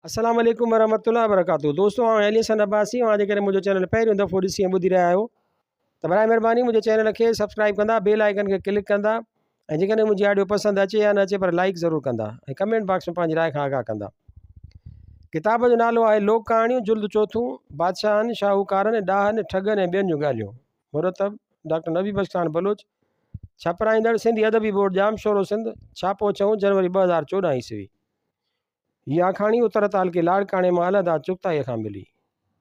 السلام عليڪم ورحمة الله وبرڪاته دوستو آئون علي حسن عباسي اوهان جيڪڏهن منهنجو چينل پهريون دفعو ڏسي ۽ ٻڌي رهيا آهيو ته برائي مهرباني منهنجي چينل کي سبسڪرائب ڪندا بيل آئيڪن کي ڪلڪ ڪندا ۽ جيڪڏهن منهنجي آڊيو پسند اچي يا نه اچي پر لائڪ ضرور ڪندا ۽ ڪمينٽ باڪس ۾ پنهنجي راء کان آگاهه ڪندا ڪتاب جو نالو آهي لوڪ ڪهاڻيون جلد چوٿون بادشاهن شاهوڪارن ڏاهن ٺڳن ۽ ٻين جون ڳالهيون مرتب ڊاڪٽر نبي بخش خان بلوچ ڇپرائيندڙ سنڌي ادبي بورڊ ڄامشورو سنڌ ڇاپو ڇهون جنوري 2014 عيسوي هيء آکاڻي اتر تعلقي لاڙڪاڻي مان الهداد چغتائيء کان ملي.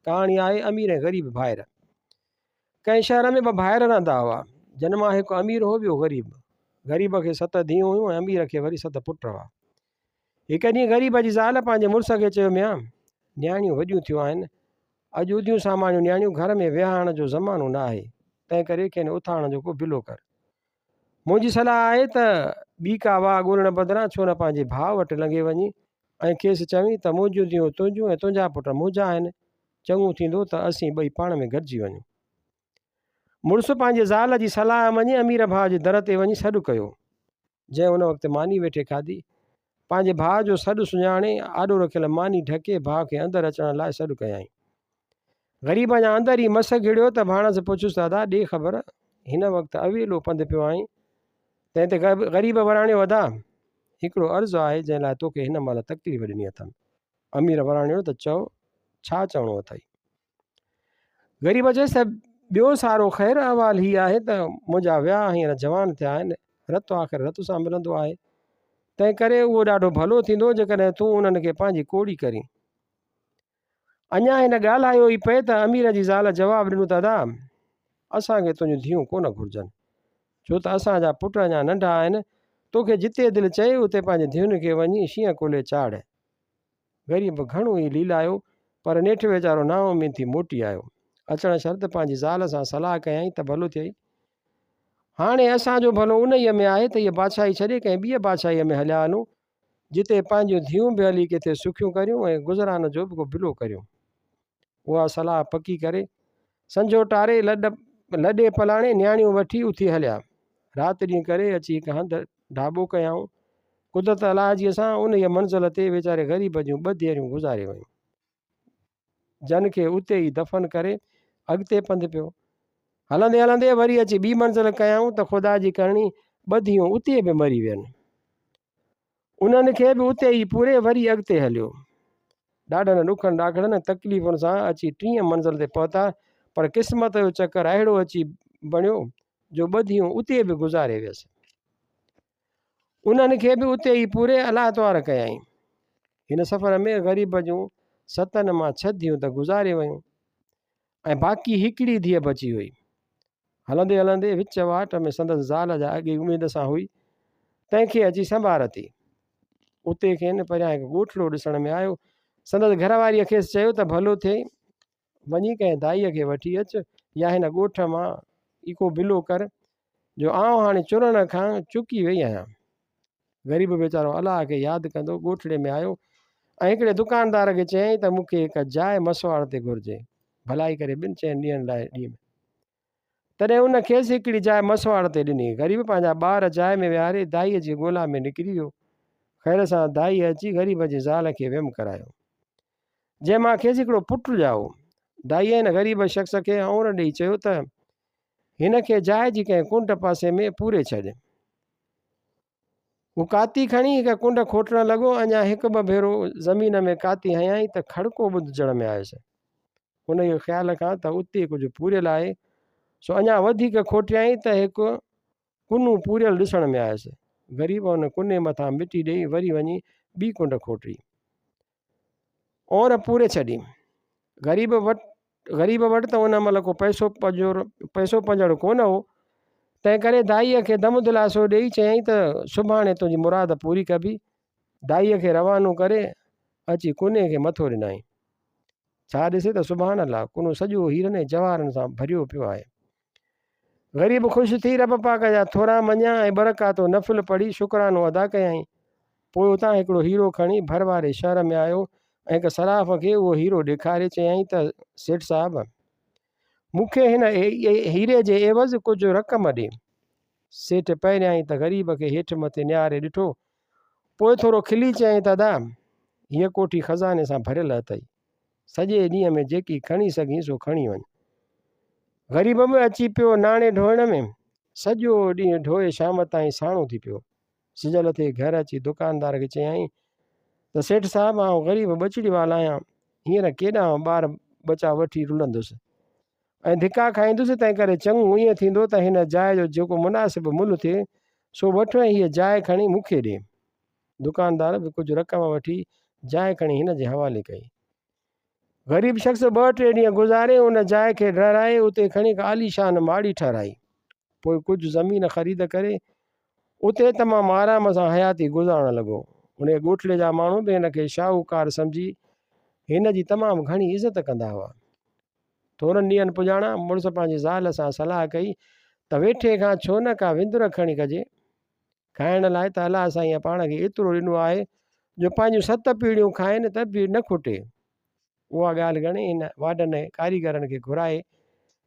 ڪهاڻي آهي امير ۽ غريب ڀائر. ڪنهن شهر ۾ ٻه ڀائر رهندا هئا، جن مان هڪ امير هو ٻيو غريب. غريب کي ست ڌيئون هيون ۽ امير کي وري ست پٽ هئا. هڪ ڏينهن غريب جي زال پنهنجي مڙس کي چيو ميان! نياڻيون وڏيون ٿيون آهن. اڄ اڌيون ساماڻيون نياڻيون گهر ۾ ويهارڻ جو زمانو نه آهي، تنهنڪري کين اٿارڻ جو ڪو بلو ڪر. منهنجي صلاح آهي ته ٻي ڪا واهه ڳولڻ بدران ڇو نه پنهنجي ڀاء وٽ لنگهي وڃين ۽ کيس چوين ته منهنجون ڌيئون تنهنجون ۽ تنهنجا پٽ منهنجا آهن، چڱو ٿيندو ته اسين ٻئي پاڻ ۾ گڏجي وڃون. مڙس پنهنجي زال جي صلاح مڃي امير ڀاء جي در تي وڃي سڏ ڪيو، جنهن ان وقت ماني ويٺي کاڌي. پنهنجي ڀاء جو سڏ سڃاڻي آڏو رکيل ماني ڍڪي ڀاء کي اندر اچڻ لاء سڏ ڪيائين. غريب اڃا اندر ئي مس گهڙيو ته ڀاڻس پڇيس ته ادا ڏي خبر، هن وقت اويلو پنڌ پيو آهين؟ تنهن تي غريب وراڻيو ادا! هڪڙو عرض آهي جنهن لاء توکي هن مهل تڪليف ڏني اٿم. امير وراڻيو ته چئو، ڇا چوڻو اٿئي؟ غريب چيس ته ٻيو سارو خير احوال هي آهي ته منهنجا ويا هينئر جوان ٿيا آهن، رت آخر رت سان ملندو آهي، تنهن ڪري اهو ڏاڍو ڀلو ٿيندو جيڪڏهن تون انهن کي پنهنجي ڪوڙي ڪرين. اڃا هن ڳالهايو ئي پئي ته امير جي زال جواب ڏنو ته ادا! اسان کي تنهنجون ڌيئون ڪونه گهرجن، ڇو ته اسان جا پٽ اڃا ننڍا آهن، توکي جتي دل چئي اتي پنهنجي ڌيئن کي وڃي شينهن ڪولهي چاڙهه. غريب گهڻو ئي ليلايو، پر نيٺ ويچارو نااميد ٿي موٽي آيو. اچڻ شرط پنهنجي زال سان صلاح ڪيائين ته ڀلو ٿئي، هاڻي اسان جو ڀلو انهيء ۾ آهي ته هيء بادشاهي ڇڏي ڪنهن ٻيء بادشاهيء ۾ هليا هلون، جتي پنهنجون ڌيئون به هلي ڪٿي سکيون ڪريون ۽ گذران جو به ڪو بلو ڪريون. اها صلاح پڪي ڪري، سنجهو ٽاري لڏ لڏي پلاڻي نياڻيون وٺي اٿي هليا. رات ڏينهن ڪري اچي هڪ هنڌ ڍاٻو ڪيائون. قدرت الله جيء سان انهيء منزل تي ويچاري غريب جون ٻه ڌيئريون گذاري ويون. جن کي اتي ئي دفن ڪري اڳتي پنڌ پيو. هلندي هلندي وري اچي ٻي منزل ڪيائون ته خدا جي ڪرڻي ٻه ڌيئون اتي به مري وين. انهن کي به اتي ئي پوري وري اڳتي هليو. ڏاڍن ڏکن ڏاکڙن ۽ تڪليفن سان اچي ٽينء منزل تي پهتا پر قسمت جو چڪر اهڙو اچي بڻيو جو ٻه ڌيئون اتي به گذاري ويس. انهن کي به اتي ئي پوري الله توهار ڪيائين. هن سفر ۾ غريب جون ستن مان ڇهه ڌيئون ته گذاري ويون ۽ باقي هڪڙي ڌيء بچي هئي. هلندي هلندي وچ واٽ ۾ سندس زال جا اڳي اميد سان هئي، تنهن کي اچي سنڀار ٿي. اتي کين پريان هڪ ڳوٺڙو ڏسڻ ۾ آيو. سندس گهر واريء کيس چيو ته ڀلو ٿئي، وڃي ڪنهن دائيء کي وٺي اچ يا هن ڳوٺ مان ئي ڪو بلو ڪر، جو آئون هاڻي چرڻ کان چڪي وئي آهيان. غريب ويچارو الله کي ياد ڪندو ڳوٺڙي ۾ آيو ۽ هڪڙي دڪاندار کي چيائين ته مون کي هڪ جاء مسواڙ تي گهرجي، ڀلائي ڪري ٻن چئن ڏينهن لاء ڏينم. تڏهن ان کيس هڪڙي جاء مسواڙ تي ڏني. غريب پنهنجا ٻار جاء ۾ ويهاري دائيء جي ڳولا ۾ نڪري ويو. خير سان دائيء اچي غريب جي زال کي ويم ڪرايو. جنهن مان کيس هڪڙو پٽ ڄائو. دائيء هن غريب شخص کي اونر ڏيئي چيو ته هن کي جاء جي ڪنهن ڪنڊ پاسي ۾ پوري ڇڏ. هو ڪاتي کڻي هڪ ڪنڊ کوٽڻ لڳو. اڃا هڪ ٻه ڀيرو زمين ۾ ڪاتي هنيائين ته کڙڪو ٻڌجڻ ۾ آيس. انهيء خيال کان ته اتي ڪجهه پوريل آهي، سو اڃا وڌيڪ کوٽيائين ته هڪ ڪنو پوريل ڏسڻ ۾ آيس. غريب ان ڪني مٿان مٽي ڏيئي وري وڃي ٻي ڪنڊ کوٽي. اور پوري ڇڏي. غريب وٽ غريب وٽ ته ان مهل ڪو پئسو پنجور پئسو پنجڙ ڪونه هو، تنهن ڪري دائيء کي دم دلاسو ڏيئي چيائين ته سڀاڻي تنهنجي مراد پوري ڪبي. دائيء کي روانو ڪري اچي ڪني کي مٿو ڏنائين. ڇا ڏسي ته سبحان الله ڪنو سڄو هيرن ۽ جواهرن سان ڀريو پيو آهي. غريب خوش ٿي رب پاڪ جا ٿورا مڃيا ۽ ٻه رڪعتون نفل پڙهي شڪرانو ادا ڪيائين. پوء اتان هڪڙو هيرو کڻي ڀر واري شهر ۾ آيو ۽ هڪ صراف کي اهو هيرو ڏيکاري چيائين ته سيٺ صاحب! مون کي هن هيري جي عيوض ڪجهه رقم ڏي. سيٺ پهريائين ته غريب کي هيٺ مٿي نهاري ڏٺو، پوء ٿورو کلي چيائين ته ادا! هيء ڪوٺي خزاني سان ڀريل اٿئي. سڄي ڏينهن ۾ جيڪي کڻي سگهين سو کڻي وڃ. غريب به اچي پيو ناڻي ڍوئڻ ۾. سڄو ڏينهن ڍوئي شام تائين ساڻو ٿي پيو. سج لٿي گهر اچي دڪاندار کي چيائين ته سيٺ صاحب آئون غريب ٻچڙي وال آهيان، هينئر ڪيڏانهن ٻار ٻچا وٺي رلندس ۽ ڌڪا کائيندس، تنهنڪري چڱو ائين ٿيندو ته هن جاء جو جيڪو مناسب ملهه ٿئي سو وٺ ۽ هيء جاء کڻي مون کي ڏي. دڪاندار به ڪجهه رقم وٺي جاء کڻي هن جي حوالي ڪئي. غريب شخص ٻه ٽي ڏينهن گذاري ان جاء کي ڊهرائي اتي کڻي هڪ عاليشان ماڙي ٺهرائي. پوء ڪجهه زمين خريد ڪري اتي تمام آرام سان حياتي گذارڻ لڳو. انهيء ڳوٺڙي جا ماڻهو به هن کي شاهوڪار سمجهي هن جي تمام گهڻي عزت ڪندا هئا. ٿورن ڏينهن پڄاڻان مڙس پنهنجي زال سان صلاح ڪئي ته ويٺي کان ڇو نه ڪا وندر کڻي ڪجي. کائڻ لاء ته الله سائينء پاڻ کي ايترو ڏنو آهي جو پنهنجون ست پيڙهيون کائن ته به نه کٽي. اها ڳالهه ڳڻي هن واڍن ۽ ڪاريگرن کي گهرائي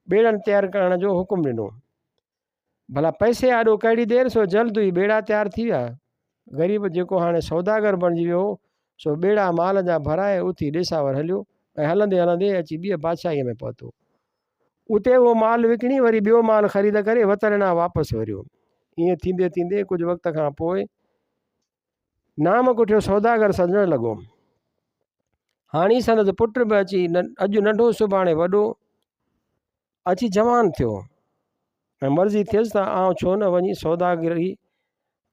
ٻيڙن تيار ڪرڻ جو حڪم ڏنو. ڀلا پئسي آڏو ڪهڙي دير سو جلد ئي ٻيڙا تيار ٿي ويا. غريب جيڪو هاڻي سوداگر بڻجي ويو هو سو ٻيڙا مال جا ڀرائي اٿي ڏيساور هليو ۽ هلندي هلندي اچي ٻيء بادشاهيء ۾ پهتو. اتي اهو مال وڪڻي وري ٻيو مال خريد ڪري وطن ڏانهن واپس وريو. ائين ٿيندي ٿيندي ڪجهه وقت کان پوء نام ڪٺيو سوداگر سڏجڻ لڳو. هاڻي سندس پٽ به اچي اڄ ننڍو سڀاڻي وڏو اچي جوان ٿيو ۽ مرضي ٿيس ته آئون ڇو نه وڃي سوداگري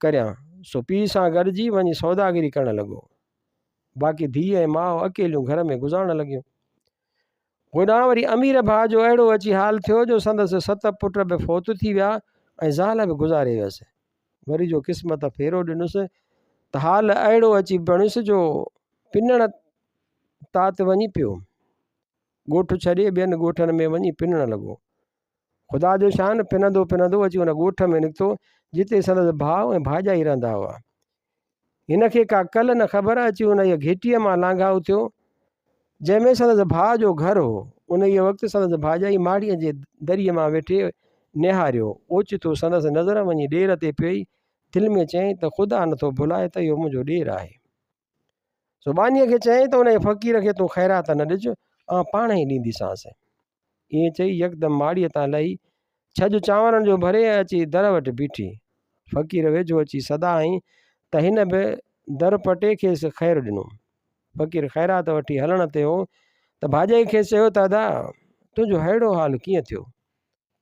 ڪريان. سو پيء سان گڏجي وڃي سوداگري ڪرڻ لڳو. باقي ڌيء ۽ ماء اڪيليون گهر ۾ گذارڻ لڳيون. هوڏانهن وري امير ڀاء جو اهڙو اچي حال ٿيو جو سندس ست پٽ به فوت ٿي ويا ۽ زال به گذاري ويس. وري جو قسمت ڦيرو ڏنس ته حال اهڙو اچي بڻيس جو پنڻ تات وڃي پيو. ڳوٺ ڇڏي ٻين ڳوٺن ۾ وڃي پنڻ لڳو. خدا جو شان پنندو پنندو اچي ان ڳوٺ ۾ نڪتو جتي سندس ڀاء ۽ ڀاڄائي رهندا هئا. هن کي ڪا ڪل نه خبر اچي انهيء گهٽيء مان لانگهائو ٿيو جنهن ۾ سندس ڀاء جو گهر هو. انهيء وقت سندس ڀاڄائي ماڙيء جي دريء مان ويٺي نهاريو. اوچتو سندس نظر وڃي ڏير تي پيئي. دل ۾ چيائين ته خدا نٿو ڀلائي ته اهو منهنجو ڏير آهي. سو ٻانهيء کي چيائين ته انهيء فقير کي تون خيرات نه ڏج، آئون پاڻهي ڏينديسانس. ائين چئي يڪدم ماڙيء تان لهي ڇڄ چانورن جو ڀري ۽ اچي در وٽ بيٺي. فقير ويجهو اچي صدا هنئي ته هن به در پٽي کيس خير ڏنو. فقير خيرات وٺي هلڻ تي هو ته ڀاڄائي کيس چيو ته ادا! تنهنجو ههڙو حال ڪيئن ٿيو؟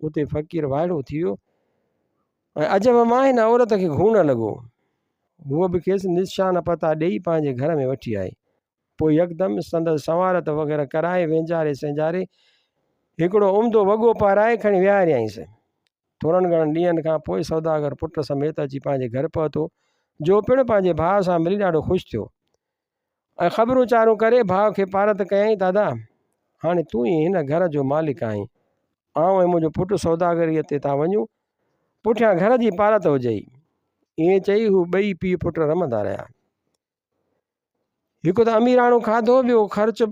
اتي فقير وائڙو ٿي ويو ۽ عجب مان هن عورت کي گهورڻ لڳو. هوء به کيس نشان پتا ڏيئي پنهنجي گهر ۾ وٺي آئي. پوء يڪدم سندس سنوارت وغيره ڪرائي وينجهاري سينجهاري هڪڙو عمدو وڳو پارائي کڻي ويهاريائينس. ٿورن گهڻن ڏينهن کان پوء سوداگر پٽ سميت اچي پنهنجي گهر پهتو، جو پڻ پنهنجي ڀاء سان ملي ڏاڍو خوش ٿيو ۽ خبرون چارون ڪري ڀاء کي پارت ڪيائين ته ادا! هاڻي تون ئي هن گهر جو مالڪ آهين. آئون ۽ منهنجو پٽ سوداگريء تي ٿا وڃون، پٺيان گهر جي پارت هجئي. ائين چئي هو ٻئي پيء پٽ رمندا رهيا. هڪ ته اميراڻو کاڌو ٻيو خرچ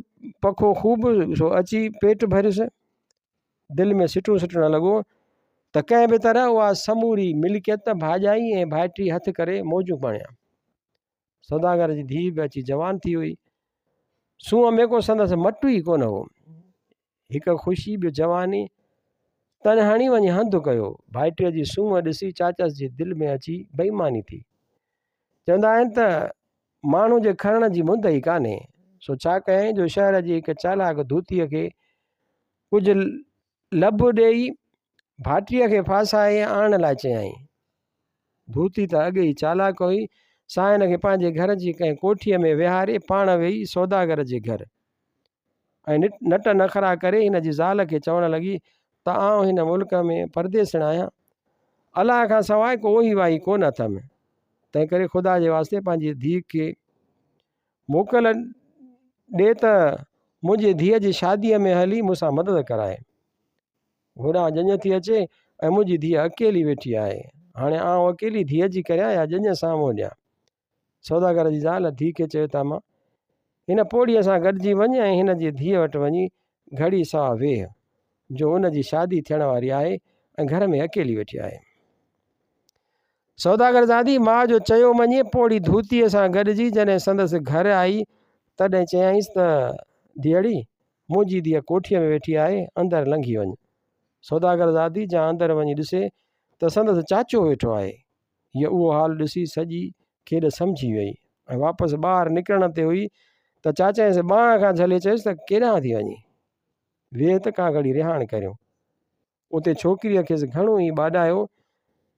پکو خوب سو اچي پيٽ ڀريس. دل ۾ سٽون سٽڻ لڳو ته ڪنهن به طرح اها سموري ملڪيت ڀاڄائي ۽ ڀائٽي هٿ ڪري موجون پاڻيان. سوداگر جي ڌيء به اچي جوان ٿي هئي. سونهن ۾ ڪو سندس مٽ ئي ڪونه هو. هڪ خوشي ٻيو جواني، تن هڻي وڃي هنڌ ڪيو. ڀائٽيء جي سونهن ڏسي چاچس جي دل ۾ اچي بيماني ٿي. چوندا آهن ته ماڻهو جي کڻڻ جي مند ئي ڪانهي. سو ڇا ڪيائين جو شهر جي هڪ چالاڪ ڌوتيء کي ڪجهه لب ڏيئي ڀائٽيء کي ڦاسائي آڻڻ لاء چيائين. ڌوتي ته اڳي ئي چالاڪ هئي، سا هن کي پنهنجي گهر جي ڪنهن ڪوٺيء ۾ ويهاري پاڻ ويئي سوداگر جي گهر. ۽ نٽ نخرا ڪري هن جي زال کي چوڻ لڳي ته آئون هن ملڪ ۾ پرديسڻ آهيان. الله کان سواء ڪو اوهي واهي ڪونه اٿم. تنهنڪري خدا جي واسطي پنهنجي ڌيء کي موڪل ڏي ته منهنجي ڌيء جي شاديء ۾ هلي مون سان مدد ڪرائي. هوڏانهن ڄڃ ٿي اچي ۽ منهنجي ڌيء اڪيلي ويٺي آهي. هاڻي آئون اڪيلي ڌيء جي ڪريان يا ڄڃ سان منهن ڏيان؟ سوداگر جي زال ڌيء کي چيو ته امان! هن پوڙهيء سان گڏجي وڃ ۽ هن جي ڌيء وٽ وڃي گهڙي ساهه ويهه، جو ان جي شادي ٿيڻ واري آهي ۽ گهر ۾ اڪيلي ويٺي آهي. سوداگر زادي ماء جو چيو مڃي پوڙهي ڌوتيء سان گڏجي جڏهن سندس گهر آئي تڏهن چيائينس ته، ڌيئڙي، منهنجي ڌيء ڪوٺيء ۾ ويٺي آهي، اندر لنگهي وڃ. سوداگر زادي جا اندر وڃي ڏسي ته سندس چاچو ويٺو آهي. هيء اهو حال ڏسي سڄي کيڏ سمجهي ويئي ۽ واپس ٻاهر نڪرڻ تي هئي ته چاچائينس ٻانهن کان جهلي چيس ته ڪيڏانهن ٿي وڃين؟ ويهه ته ڪا گهڙي رهاڻ ڪريون. اتي ڇوڪريء کيس گهڻو ئي ٻاڏايو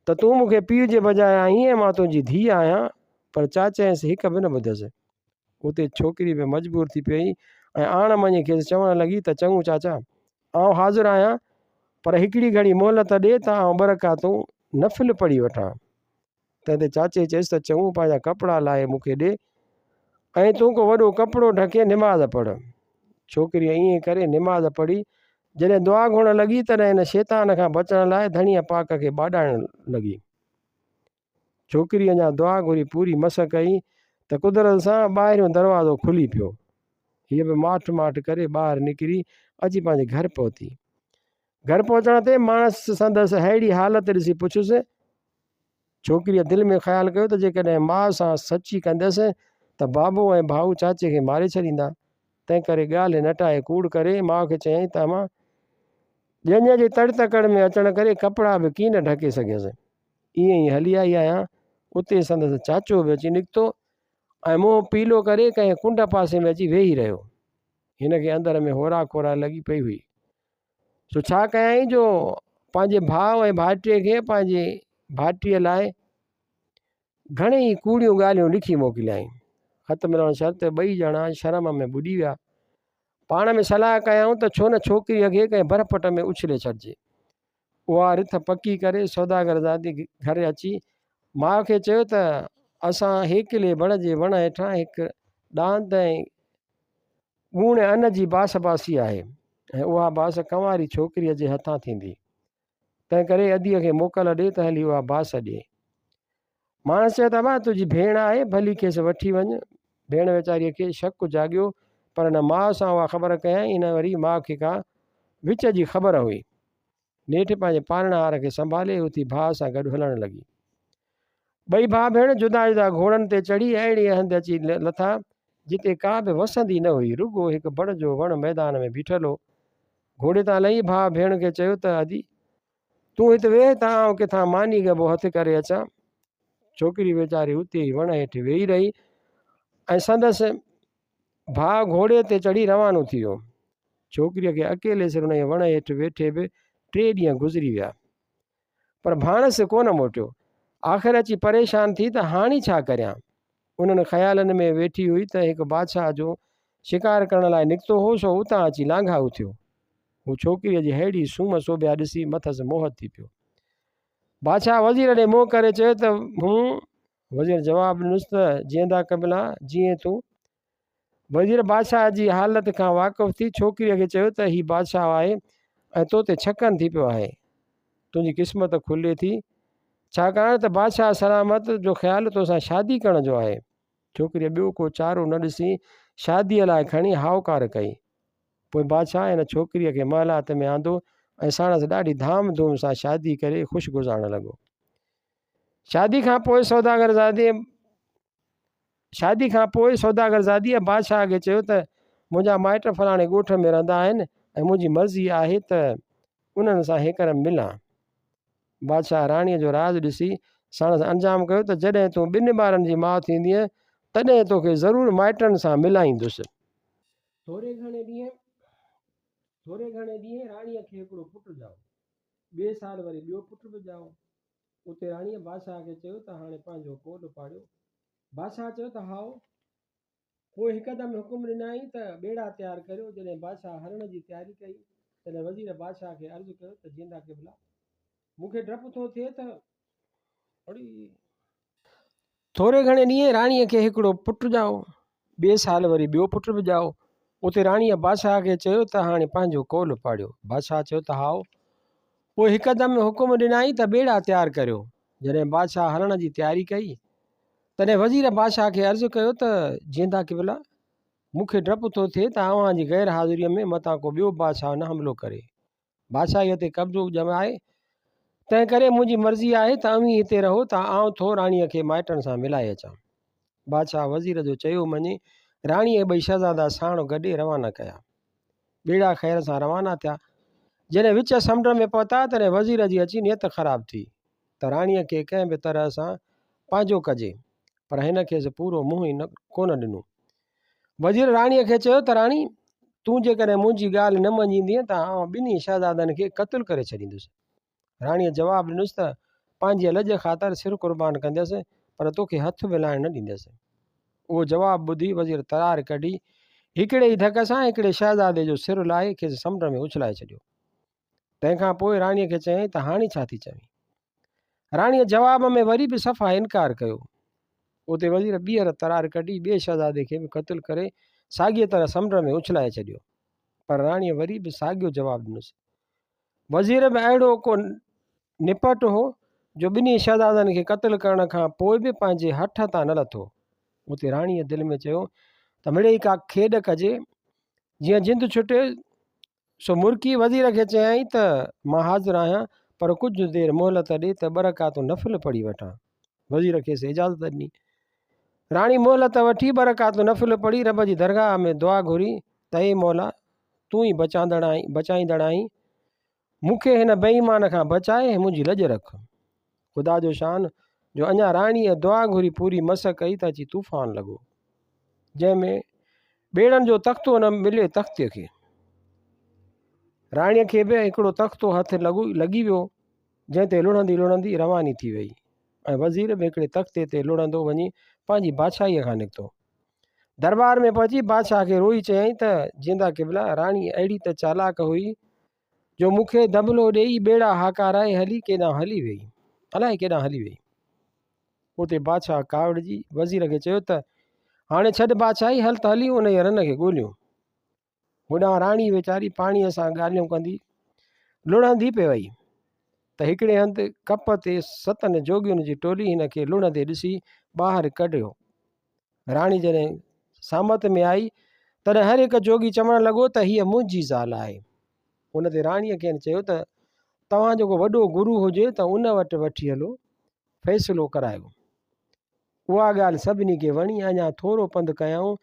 ته تون مون کي پيء جي بجاء آهين ۽ مان تنهنجي ڌيء آهيان، پر چاچائينس هڪ به نه ٻڌس. اتي ڇوڪري به مجبور ٿي پيئي ۽ آڻ مڃي کيس چوڻ لڳي ته چڱو چاچا، آئون حاضر آهيان، پر هڪڙي گهڙي مهلت ڏي ته آئون ٻه رڪعتون نفل پڙهي وٺان. تنهن تي چاچي چيس ته چڱو پنهنجا ڪپڙا لاهي مون کي ڏي ۽ تون ڪو وڏو ڪپڙو ڍڪي نماز پڙهه. ڇوڪريء ائين ڪري نماز پڙهي. جڏهن دعا گهرڻ لڳي تڏهن هن شيطان کان بچڻ لاء ڌڻيء پاڪ کي ٻاڏائڻ لڳي. ڇوڪري اڃا دعا گهري پوري مس ڪئي ته قدرت سان ٻاهريون دروازو کلي پيو. هيء به ماٺ ماٺ ڪري ٻاهر نڪري اچي پنهنجي گهر پهتي. گهر پهچڻ تي ماڻس سندس ههڙي حالت ڏسي پڇيس. ڇوڪريء دل ۾ خيال ڪيو ته جيڪڏهن ماء سان سچي ڪنديس ته بابو ۽ ڀائو چاچي کي ماري ڇڏيندا. تنهنڪري ڳالهه نٽائي ڪوڙ ڪري ماء کي چيائين ته امان! ڄڃ جي تڙ تڪڙ ۾ اچڻ ڪري ڪپڙا به ڪين ڍڪي سگهيس. ائين ئي هلي آئي آهيان. اتي سندس چاچو به اچي نڪتو ۽ منهن پيلو ڪري ڪنهن ڪنڊ پاسي ۾ اچي ويهي رهيو. هن کي اندر ۾ هورا کورا لڳي پئي هئي. سو ڇا ڪيائين جو پنهنجي ڀاء ۽ ڀائٽيء کي پنهنجي ڀائٽيء لاء گهڻيئي ڪوڙيون ڳالهيون لکي موڪليائين. خط ملڻ شرط ٻئي ڄڻا شرم ۾ ٻڏي ويا. پاڻ ۾ صلاح ڪيائون ته ڇو نه ڇوڪريء کي ڪنهن برپٽ ۾ اڇلي ڇڏجي. اها رٿ پڪي ڪري سوداگر زادي گهر اچي ماء کي چيو ته اسان هيڪلي بڙ جي وڻ هيٺان هڪ ڏاند ۽ ڳوڻ ان جي باس باسي آهي ۽ اها باس ڪنواري ڇوڪريء جي هٿان ٿيندي. تنهنڪري اديء کي موڪل ڏي ته هلي اها باس ڏئي. ماڻس چيو ته ابا تنهنجي ڀيڻ آهي، ڀلي کيس وٺي وڃ. ڀيڻ ويچاريء کي شڪ جاڳيو، پر نه ماء سان اها خبر ڪيائين نه وري ماء کي ڪا وچ جي خبر هئي. نيٺ پنهنجي پالڻهار کي سنڀالي اٿي ڀاء سان گڏ هلڻ لڳي. ٻئي ڀاء ڀيڻ جدا جدا گهوڙن تي چڙهي اهڙي هنڌ اچي لٿا، جتي ڪا به وسندي نه هئي، رڳو هڪ بڙ جو وڻ ميدان ۾ بيٺل هو. گهوڙي تان لهي ڀاء ڀيڻ کي چيو ته ادي! تون هت ويهه ته آئون ڪٿان ماني ڳڀو هٿ ڪري اچان. ڇوڪري ويچاري اتي ئي وڻ هيٺ ويهي رهي ۽ سندس ڀاء گهوڙي تي چڙهي روانو ٿي ويو. ڇوڪريء کي اڪيلي سر انهيء وڻ هيٺ ويٺي به ٽي ڏينهن گذري ويا، پر ڀاڻس ڪونه موٽيو. آخر اچي پريشان ٿي ته هاڻي ڇا ڪريان؟ انهن خيالن ۾ ويٺي هئي ته هڪ بادشاهه جو شڪار ڪرڻ لاء نڪتو هو، سو اتان اچي لانگهائو ٿيو. هو ڇوڪريء جي ههڙي سونهن سوڀيا ڏسي مٿس موهت ٿي پيو. بادشاهه وزير ڏي منهن ڪري چيو ته هون! وزير جواب ڏنس ته جيئندا قبلا، جيئين تون. وزير بادشاهه جي حالت کان واقف ٿي ڇوڪريء کي چيو ته هي بادشاهه آهي ۽ تو تي ڇڪن ٿي پيو آهي. تنهنجي قسمت کلي ٿي، ڇاڪاڻ ته بادشاهه سلامت جو خيال توسان شادي ڪرڻ جو آهي. ڇوڪريء ٻيو ڪو چارو نه ڏسي شاديء لاء کڻي هائوڪار ڪئي. پوء بادشاهه هن ڇوڪريء کي محلات ۾ آندو ۽ ساڻس ڏاڍي ڌام ڌوم سان شادي ڪري خوش گذارڻ لڳو. شادي کان پوء سوداگر زادي شادي کان پوء سوداگر زاديء بادشاهه کي چيو ته منهنجا مائٽ فلاڻي ڳوٺ ۾ رهندا آهن ۽ منهنجي مرضي آهي ته انهن سان هيڪر ملان. بادشاهه راڻيء جو راز ڏسي ساڻس انجام ڪيو ته جڏهن تون ٻن ٻارن جي ماء ٿيندينء تڏهن توکي ضرور مائٽن سان ملائيندس. ٿوري گهڻي ڏينهن ٿوري گهڻي ڏينهن راڻيء کي هڪڙو پٽ ڄائو. ٻئي سال وري ٻيو پٽ به ڄائو. اتي راڻيء بادشاهه کي چيو ته هاڻي پنهنجو قول پاڙيو. بادشاهه چيو ته هائو. پوء هڪدم حڪم ڏنائين ته ٻيڙا تيار ڪريو. جڏهن بادشاهه هلڻ جي تياري ڪئي، تڏهن وزير بادشاهه کي عرض ڪيو ته جيندا قبلا! مون کي ڊپ ٿو ٿئي ته. ٿوري گهڻي ڏينهن راڻيء کي هڪڙو پٽ ڄائو. ٻئي سال وري ٻيو پٽ به ڄائو. اتي راڻيء بادشاهه کي چيو ته هاڻي پنهنجو قول پاڙيو. بادشاهه چيو ته هائو. پوء هڪدم حڪم ڏنائين ته ٻيڙا تيار ڪريو. جڏهن بادشاهه هلڻ جي تياري ڪئي، تڏهن وزير بادشاهه کي عرض ڪيو ته جيئندا قبلا! مون کي ڊپ ٿو ٿئي ته اوهان جي غير حاضريء ۾ متان ڪو ٻيو بادشاهه نه حملو ڪري. بادشاهيء تي قبضو ڄمائي، تنهنڪري منهنجي مرضي آهي ته اوهين هتي رهو ته آئون ٿو راڻيء کي مائٽن سان ملائي اچان. بادشاهه وزير جو چيو مڃي راڻي ۽ ٻئي شهزادا ساڻ گڏي روانا ڪيا. ٻيڙا خير سان روانا ٿيا. جڏهن وچ سمنڊ ۾ پهتا، تڏهن وزير جي اچي نيت خراب ٿي ته راڻيء کي ڪنهن به طرح سان پنهنجو ڪجي، پر هن کيس پورو منهن ئي ڪونه ڏنو. وزير راڻيء کي چيو ته راڻي، تون جيڪڏهن منهنجي ڳالهه نه مڃيندينء ته آئون ٻنهي شهزادن کي قتل ڪري ڇڏيندس. راڻيء جواب ڏنس ته پنهنجيء لڄ خاطر سر قربان ڪنديس، پر توکي هٿ به لائڻ نه ڏيندس. اهو جواب ٻڌي وزير ترار ڪڍي، هڪڙي ئي ڌڪ سان هڪڙي شهزادي جو سر لاهي کيس سمنڊ ۾ اڇلائي ڇڏيو. تنهن کان پوء راڻيء کي چيائين ته هاڻي ڇا ٿي چوين؟ راڻيء جواب ۾ وري به صفا انڪار ڪيو. اتي وزير ٻيهر ترار ڪڍي ٻئي شهزادي کي به قتل ڪري ساڳيء طرح سمنڊ ۾ اڇلائي ڇڏيو. پر راڻيء وري به ساڳيو جواب ڏنس. وزير به اهڙو ڪو نپٽ هو جو ٻنهي شهزادن کي قتل ڪرڻ کان پوء به پنهنجي هٺ تان نه لٿو. اتي راڻيء دل ۾ چيو ته مڙيئي ڪا کيڏ ڪجي، جيئن جند ڇٽي. سو مرڪي وزير کي چيائين ته مان حاضر آهيان، پر ڪجهه دير مهلت ڏي ته ٻه رڪعتون نفل پڙهي وٺان. وزير کيس اجازت ڏني. راڻي مهلت وٺي ٻه رڪعتون نفل پڙهي رب جي درگاهه ۾ دعا گهري ته اي مولا! تون ئي بچاندڙ آهين، بچائيندڙ آهين، مون کي هن بي ايمان کان بچاء ۽ منهنجي لڄ رک. خدا جو شان جو اڃا راڻيء دعا گهري پوري مس ڪئي ته اچي طوفان لڳو، جنهن ۾ ٻيڙن جو تختو نه ملي تختيء کي. راڻيء کي به هڪڙو تختو هٿ لڳي ويو، جنهن تي لڙهندي لڙهندي رواني ٿي ويئي ۽ وزير به هڪڙي تختي تي لڙهندو وڃي پنهنجي بادشاهيء کان نڪتو. درٻار ۾ پهچي بادشاهه کي روئي چيائين ته، جيندا قبلا، راڻي اهڙي ته چالاڪ هئي جو مون کي دٻلو ڏيئي ٻيڙا هاڪارائي هلي ڪيڏانهن هلي ويئي. الائي ڪيڏانهن هلي ويئي. اتي بادشاهه ڪاوڙجي وزير کي چيو ته، هاڻي ڇڏ بادشاهي، هل ته هلي انهيء رن کي ڳوليون. هوڏانهن راڻي ويچاري پاڻيء سان ڳالهيون ڪندي لڙهندي پئي وئي ته هڪڙي هنڌ ڪپ تي ستن جوڳين جي ٽولي هن کي لڙهندي ڏسي ٻاهر ڪڍيو. راڻي جڏهن سامت ۾ آئي تڏهن هر هڪ جوڳي چوڻ لڳو ته هيء منهنجي زال آهي. ان تي راڻيء کين چيو ته توهان جو ڪو وڏو گرو هجي ته ان وٽ وٺي هلو، فيصلو ڪرايو. اها ڳالهه سڀني کي وڻي. اڃا ٿورو پنڌ ڪيائون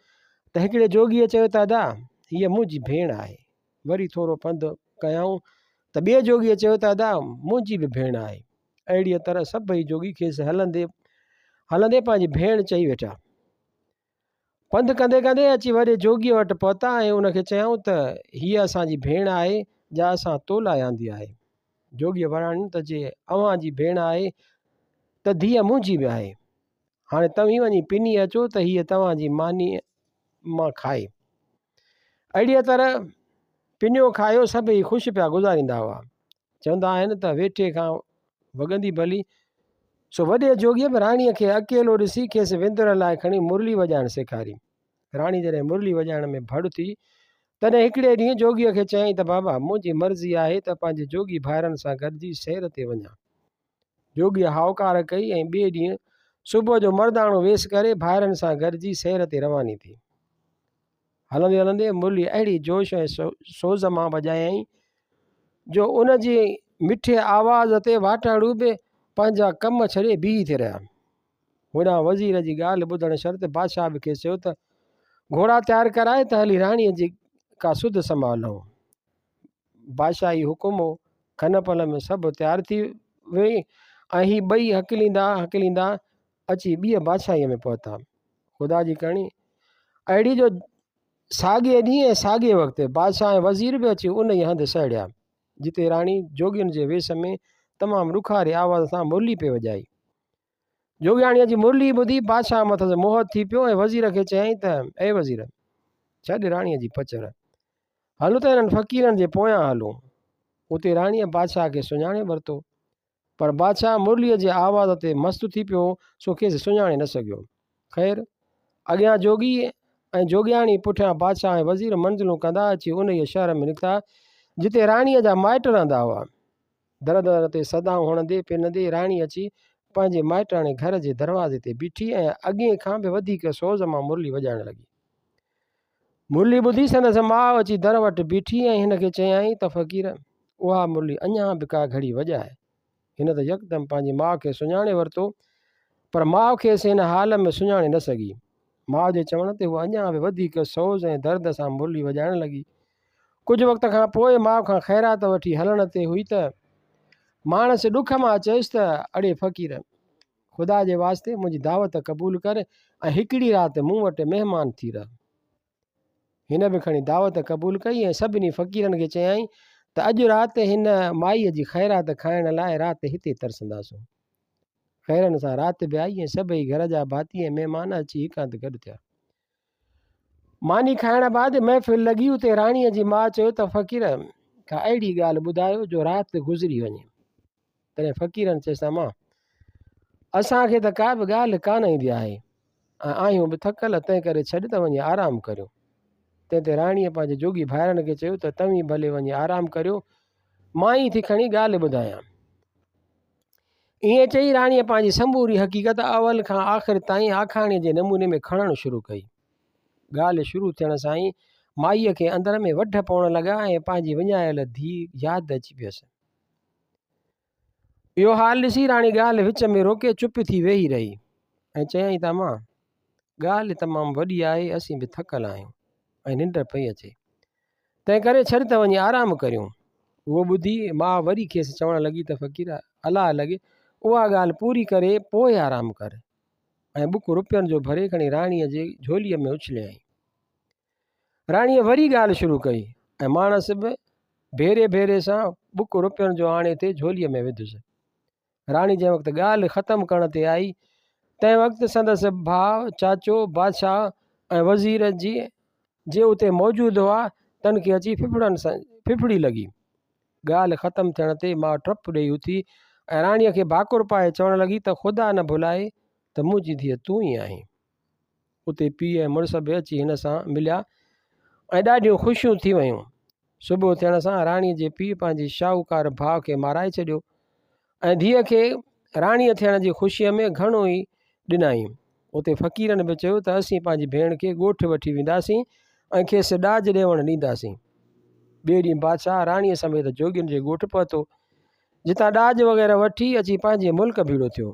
ته هڪڙي جوڳيء چيو ته ادا، هيء منهنجي ڀيڻ آهي. وري ٿورو پنڌ ڪيائون ته ٻئي جوڳيء چيو ته ادا، منهنجي به ڀيڻ آهي. اهڙيء طرح سڀئي جوڳي کيس هلندي هلندي پنهنجي ڀيڻ چئي ويٺا. پنڌ ڪندي ڪندي اچي وڏي جوڳيء وٽ پهتا ۽ ان کي چيائون ته هيء اسان جي ڀيڻ آهي، جا اسان تو لاء آندي آهي. جوڳيء وراڻيو ته جي اوهان جي ڀيڻ آهي ته ڌيء منهنجي به آهي. هاڻي توهين وڃي پني اچو ته هيء توهان جي مانيء مان کائي. اهڙيء طرح پنيو کايو سڀئي خوش پيا گذاريندا هئا. چوندا آهن ته ويٺي کان وڳندي ڀلي. سو وڏي جوڳيء به راڻيء کي اڪيلو ڏسي کيس وندر لاء کڻي مرلي وڄائڻ سيکاري. راڻي جڏهن مرلي وڄائڻ ۾ ڀڙ ٿي، تڏهن هڪڙي ڏينهن جوڳيء کي چيائين ته بابا، منهنجي مرضي آهي ته پنهنجي جوڳي ڀائرن سان گڏجي سير تي وڃان. جوڳيء هائوڪار ڪئي ۽ ٻئي ڏينهن صبح جو مرداڻو ويس ڪري ڀائرن سان گڏجي سير تي رواني ٿي. هلندي هلندي مرلي اهڙي جوش ۽ سوز مان وڄايائين جو ان جي مٺي آواز تي واٽهڙو به پنهنجا ڪم ڇڏي بيهي ٿي رهيا. هوڏانهن وزير جي ڳالهه ٻڌڻ شرط بادشاهه به کيس چيو ته گهوڙا تيار ڪرائي ته هلي راڻيء جي ڪا سڌ سنڀال لهون. بادشاهي حڪم هو، کن پل ۾ سڀ تيار ٿي ويئي ۽ هي ٻئي هڪليندا هڪليندا اچي ٻيء بادشاهيء ۾ پهتا. خدا جي ڪرڻي اهڙي جو ساڳئي ڏينهن ۽ ساڳئي وقت بادشاهه ۽ وزير به اچي انهيء هنڌ سهڙيا، جتي راڻي جوڳين جي ويس ۾ تمام ڏکاري آواز سان مرلي پئي وڄائي. جوڳياڻيء جي مرلي ٻڌي بادشاهه مٿس موهت ٿي پيو ۽ وزير کي چيائين ته، اي وزير! ڇڏ راڻيء جي پچر. هل ته هنن فقيرن جي پويان هلون. اتي راڻيء بادشاهه کي سڃاڻي ورتو. پر بادشاهه مرليء جي آواز تي مست ٿي پيو هو، سو کيس سڃاڻي نه سگهيو. خير، اڳيان جوڳي ۽ جوڳياڻي، پٺيان بادشاهه ۽ وزير منزلون ڪندا اچي انهيء شهر ۾ نڪتا، جتي راڻيء جا مائٽ رهندا هئا. در در تي صدائون هڻندي پنندي راڻي اچي پنهنجي مائٽاڻي گهر جي دروازي تي بيٺي ۽ اڳئين کان به وڌيڪ سوز مان مرلي وڄائڻ لڳي. مرلي ٻڌي سندس ماء اچي در وٽ بيٺي ۽ هن کي چيائين ته فقير! اها مرلي اڃا به ڪا گهڙي وڄاء. هن ته يڪدم پنهنجي ماء کي سڃاڻي ورتو، پر ماء کيس هن حال ۾ سڃاڻي نه سگهي. ماء جي چوڻ تي هوء اڃا به وڌيڪ سوز ۽ درد سان مرلي وڄائڻ لڳي. ڪجهه وقت کان پوء ماء کان خيرات وٺي هلڻ تي هئي ته ماڻس ڏک مان چيس ته اڙي فقير! خدا جي واسطي منهنجي دعوت قبول ڪر ۽ هڪڙي رات مون وٽ مهمان ٿي رهه. هن به کڻي دعوت قبول ڪئي ۽ سڀني فقيرن کي چيائين ته اڄ رات هن مائيء جي خيرات کائڻ لاء رات هتي ترسنداسون. خيرن سان رات به آئي ۽ سڀئي گهر جا ڀاتي ۽ مهمان اچي هڪ هنڌ گڏ ٿيا. ماني کائڻ بعد محفل لڳي، اتي راڻيء جي ماء چيو ته فقير ڪا اهڙي ڳالهه ٻڌايو جو رات گذري وڃي. تڏهن فقيرن چيس ته امان! اسان کي ته ڪا به ڳالهه ڪانه ايندي آهي ۽ آهيون به ٿڪل، تنهنڪري ڇڏ ته وڃي آرام ڪريون. تنهن تي راڻيء پنهنجي جوڳي ڀائرن کي چيو ته توهين ڀلي وڃي آرام ڪريو، مان ئي ٿي کڻي ڳالهه ٻڌايان. ائين چئي راڻيء پنهنجي سموري حقيقت اول کان آخر تائين آکاڻيء جي نموني ۾ کڻڻ شروع ڪئي. ڳالهه شروع ٿيڻ سان ئي مائيء کي اندر ۾ وڍ پوڻ لڳا ۽ پنهنجي وڃايل ڌيء ياد اچي پيس. اهو حال ڏسي راڻي ڳالهه وچ ۾ روڪي چپ ٿي ويهي رهي ۽ چيائين ته امان! ڳالهه تمام وڏي آهي، اسين به ٿڪل آهيون ۽ ننڊ پئي اچي. تنهن ڪري ڇڏ ته وڃي آرام ڪريون. اهو ٻڌي ماء وري کيس چوڻ لڳي ته فقير الله لڳي اها ڳالهه پوري ڪري پوء آرام ڪر. ۽ ٻڪ روپين جو ڀري کڻي راڻيء جي جهوليء ۾ اڇليائين. راڻيء وري ڳالهه شروع ڪئي ۽ ماڻس به ڀيري ڀيري سان ٻڪ روپين جو آڻي ٿي جهوليء ۾ وڌس. راڻي جنهن وقت ڳالهه ختم ڪرڻ تي آئي، تنهن وقت سندس ڀاء، چاچو، بادشاهه ۽ وزير جي جي اتي موجود هئا، تن کي اچي ڦڦڙن سان ڦڦڙي لڳي. ڳالهه ختم ٿيڻ تي ماء ٽپ ڏيئي اٿي ۽ راڻيء کي ڀاڪر پائي چوڻ لڳي ته خدا نه ڀلائي ته منهنجي ڌيء تون ئي آهين. اتي پيء ۽ مڙس به اچي هن سان مليا ۽ ڏاڍيون خوشيون ٿي ويون. صبح ٿيڻ سان راڻيء جي پيء پنهنجي شاهوڪار ڀاء کي مارائي ڇڏيو ۽ ڌيء کي راڻيء ٿيڻ جي خوشيء ۾ گهڻو ئي ڏنائين. اتي فقيرن به چيو ته اسين پنهنجي ڀيڻ کي ڳوٺ وٺي وينداسين ۽ کيس ڏاج ڏيوڻ ڏينداسين. ٻئي ڏينهن بادشاهه راڻيء سميت جوڳين جي ڳوٺ پهتو، جتان ڏاج وغيره وٺي اچي پنهنجي ملڪ ڀيڙو ٿيو.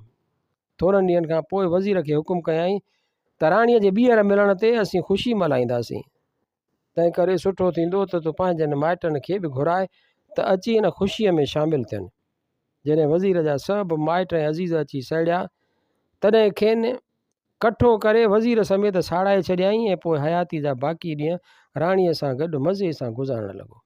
ٿورن ڏينهن کان پوء وزير کي حڪم ڪيائين ته راڻيء جي ٻيهر ملڻ تي اسين خوشي ملهائينداسين، تنهنڪري سٺو ٿيندو ته تون پنهنجن مائٽن کي به گهراء ته اچي ان خوشيء ۾ شامل ٿين. جڏهن وزير جا سڀ مائٽ ۽ عزيز اچي سهڙيا، تڏهن کين ڪٺو ڪري وزير سميت ساڙائي ڇڏيائين ۽ پوء حياتيء جا باقي ڏينهن راڻيء سان گڏ مزي سان گذارڻ لڳو.